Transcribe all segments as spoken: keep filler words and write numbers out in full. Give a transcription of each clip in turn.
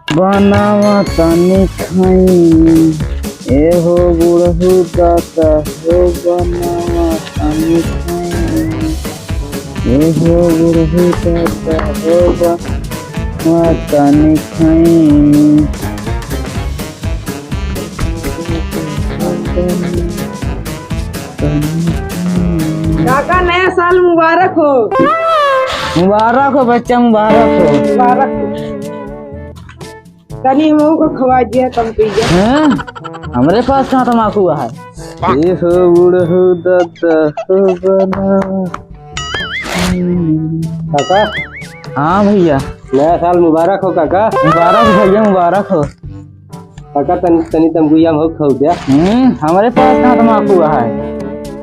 बनावा तनी खैनी, ए हो बुढ़ऊ दादा हो, बनावा तनी खैनी, ए हो बुढ़ऊ दादा हो, बनावा तनी खैनी। काका, नया साल मुबारक हो। मुबारक हो बच्चा, मुबारक हो। मुबारक हो। तनी हमहू को खवा दिया, तम पी जा। हैं? हमरे पास कहाँ तमाकू है? ए हो बूढ़ो दादा हो बना। काका। हाँ भैया। नया साल मुबारक हो काका। मुबारक भैया, मुबारक हो। काका, तन-, तनी तमकुइया में हो खाऊ द्या। हम्म, हमरे पास कहाँ तमाकू है?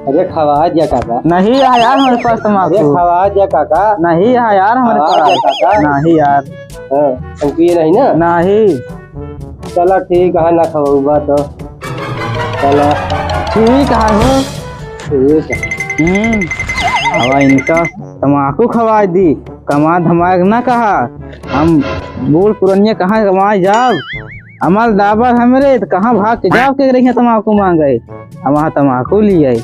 अरे, खवा द्या काका। नहीं है यार, हमरे पास तमाकू। अरे, खवा द्या काका। नहीं है यार, हमरे पास। खवा द्या काका। नहीं यार। हाँ, तमकुइया नहीं ना? नहीं। चला, ठीक है, ना खवाऊबा तो। चला। ठीक है हो। ठीक है। हम्म, अब इनका तमाकू खवाई दी, कमा धमाक ना कहा। हम बूढ़ पुरनिया कहाँ कमाए जाब? अमल दाबर हमरे, त कहाँ भाग के जाब के रही तमाकू मांगे? हम वहाँ तमाकू लिए।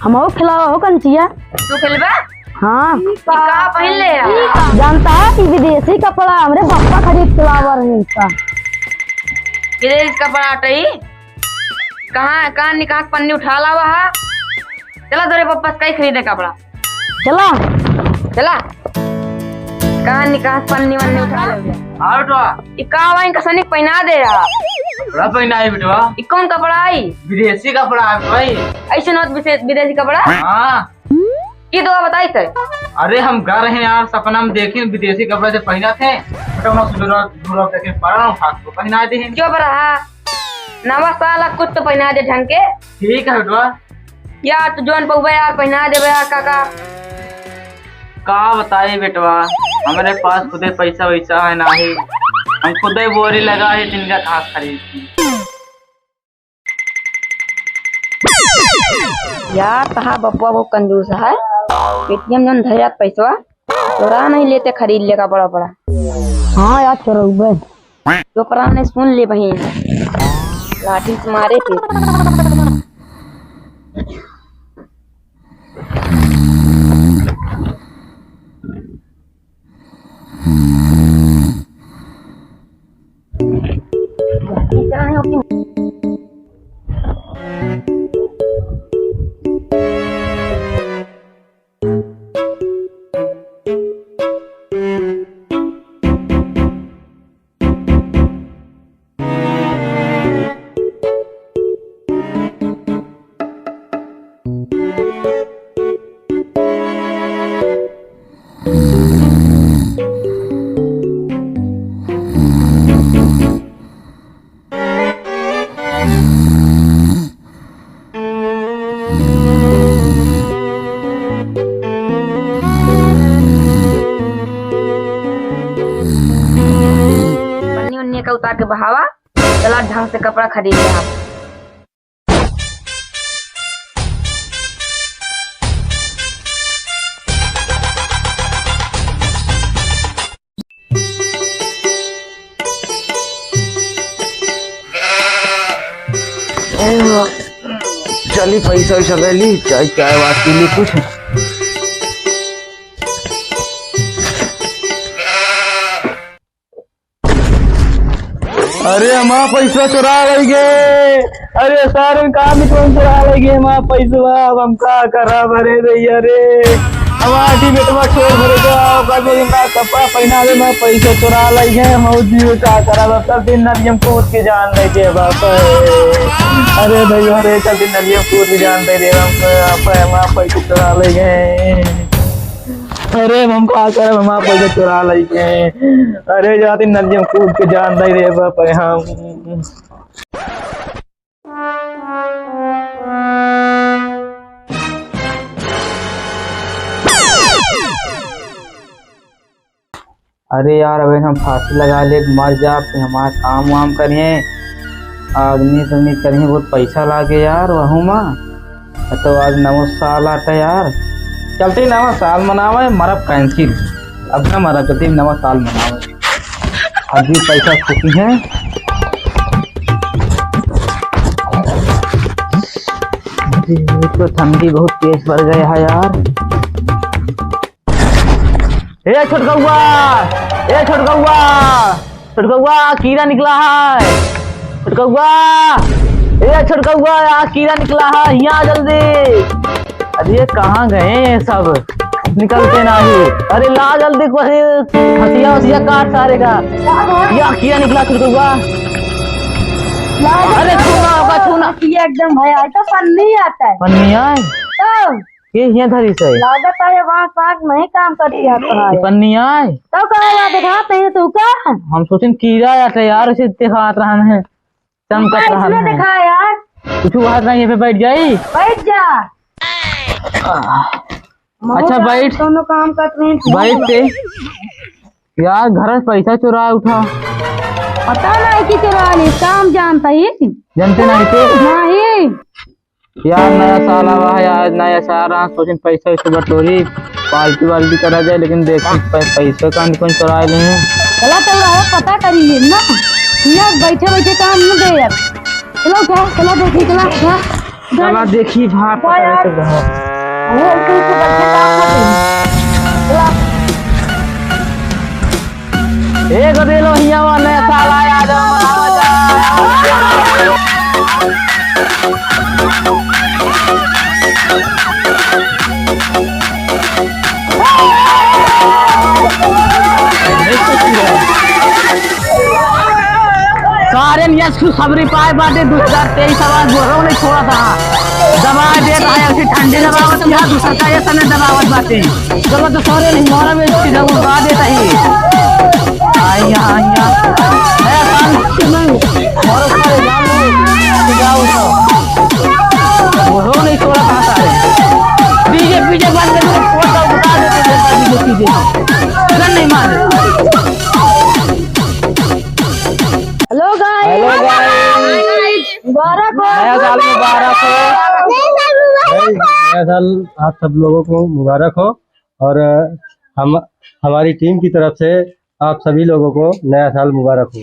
हमहू खिलावा हो कंचिया। तू खेलबा? हाँ। ई का पहिन ले है? जानता है कि विदेशी कपड़ा हमरे बप्पा खरीद के लावा रहे इसका। विदेशी कपड़ा आटई? कहाँ, कहाँ निकाह के पन्नी उठा लावा है? चला तोरे पप्पा से कहीं खरीदे कपड़ा। चला। चला। कहाँ निकाह के पन्नी वन्नी उठा ले। हाँ बेटवा। ई का बा, इनका सनिक पहिना दे रहा। कपड़ा पहिना है बेटवा। ई कौन कपड़ा आई? विदेशी कपड़ा है भाई। ऐसे न विशेष विदेशी कपड़ा? हाँ। ये तो बताई थे। अरे हम घर हैं यार, सपना में देखे विदेशी कपड़ा से पहिना थे। बेटा, मैं सुधरा, सुधरा करके पड़ा हूँ, खास को पहिना दे हैं। चुप रहा, नवा साल कुछ तो पहिना दे ढंग के। ठीक है बेटवा। यार, तू जौन पउबे यार, पहिना देबे यार, काका। का बताई बेटवा, हमरे पास खुदे पैसा वैसा है नाही। हम खुदे बोरी लगा है, तिनका घास खरीद की। यार, कहाँ बप्पा वो कंजूस है, पेटीएम जौन धरे पैसवा, चोरा नहीं लेते, खरीद लेगा बड़ा बड़ा। हाँ यार, चोरउबे। जो प्राण है, सुन ले बहिन, लाठी से मारे थे। पन्नी उन्नी का उतार के बहावा, चला ढंग से कपड़ा खरीद ले हम। चली पैसा वैसा ले ली, चाय, चाय वाय पी ली कुछ। अरे, हमार पैसा चोरा लइ गे। अरे, सारन का भी कौन चोरा लइ गे हमार पैसवा? अब हम का करब? अरे भैया रे, हमार आधी बेटवा छोड़ भरे का, ओकर भी हमार कपड़ा पहिना दे, हमार पैसा चोरा लइ गे। हम और जीव का करब? अब कल दिन नदिया में कूद के जान दे दे बाप। अरे भैया रे, कल दिन नदिया में कूद के जान दे दे बाप, हमार पैसा चोरा लइ गे। अरे, हम का करब, हमार पैसा चोरा लइ गे। अरे, जाती नदिया में कूद के जान दे रे बाप हम। अरे यार, अबे हम फांसी लगा ले, मर जा, फिर हमार काम वाम करिए, आदमी तो नहीं करिए, बहुत पैसा लागे यार, वहू मा। तो आज नवा साल आता यार, चलते नवा साल मनावे, मरब cancel, अब ना मरब, चलते नवा साल मनावे, अभी पैसा खुशी है। अरे, ये तो ठंडी बहुत तेज पड़ गया है यार। ए छोटकौआ, ए छोटकौआ, छोटकौआ, कीड़ा निकला है। छोटकौआ, ए छोटकौआ, आ कीड़ा निकला है, हियाँ आ जल्दी। अरे ये कहाँ गए ये सब, निकलते नहीं। अरे ला जल्दी, कोई हंसिया उसिया काट सारे का। या कीड़ा निकला छोटकौआ। अरे छूना होगा, छूना। ये एकदम है, आज तो पन्नी आता है। पन्नी आए? तो ये हियाँ धरी से। लागत है, ये वहाँ पाक नहीं काम करती है तो है। पन्नी आए? तो कहे यार, दिखाते हैं तू का? हम सोचिन कीड़ा आते यार, उसे दिखात रहन है, चमकत रहन इसमें है। दिखा यार। कुछ बात नहीं, ये पे बैठ जाई। बैठ जा। अच्छा, बैठ। दोनों काम करते हैं। बैठ के। यार, घर से पैसा चुरा उठा। पता नहीं कि चुरा ले, काम जानता ही। जानते नहीं थे? नहीं। यार, नया साल आवा है, आज नया साल, आज सोचिन पैसा वैसा बटोरी, पार्टी वार्टी करा जाए, लेकिन देखी पै-, पैसे का कौन चुरा ले हैं। चला, चल रहा है, पता करिए ना, यहाँ बैठे बैठे काम न दे यार। चलो, चलो, चलो, देखी, चला, हाँ। चला, देखी, भाग, पता यार। नहीं चल रहा। वो तो इसे बैठे काम न दे। चला। ए गदेलो हिया वा नया साल आया, आ जाओ, मनावा जाए। सारे नियत खुशखबरी पाए बाटे, दो हज़ार तेईस आवाज बोलो नहीं छोड़ा था। दबा देता है, ऐसी ठंडी दबावत, यहाँ दूसर का ऐसा नहीं दबावत बाटे। चलो तो सारे नहीं मारा में सीधा उड़ा देता ही। आइया, आइया। ए, पान, मारो सारे, जाओ, जाओ, जाओ। वो नहीं छोड़ा था सारे। DJ, DJ बंद कर दे, फोन का उठा दे, DJ, DJ। तुरंत नहीं मारे। Hello guys। Hello guys। मुबारक हो। नया साल मुबारक हो। नया साल मुबारक हो। भाई, नया साल आप सब लोगों को मुबारक हो। और, अ, हम, हमारी टीम की तरफ से आप सभी लोगों को नया साल मुबारक हो।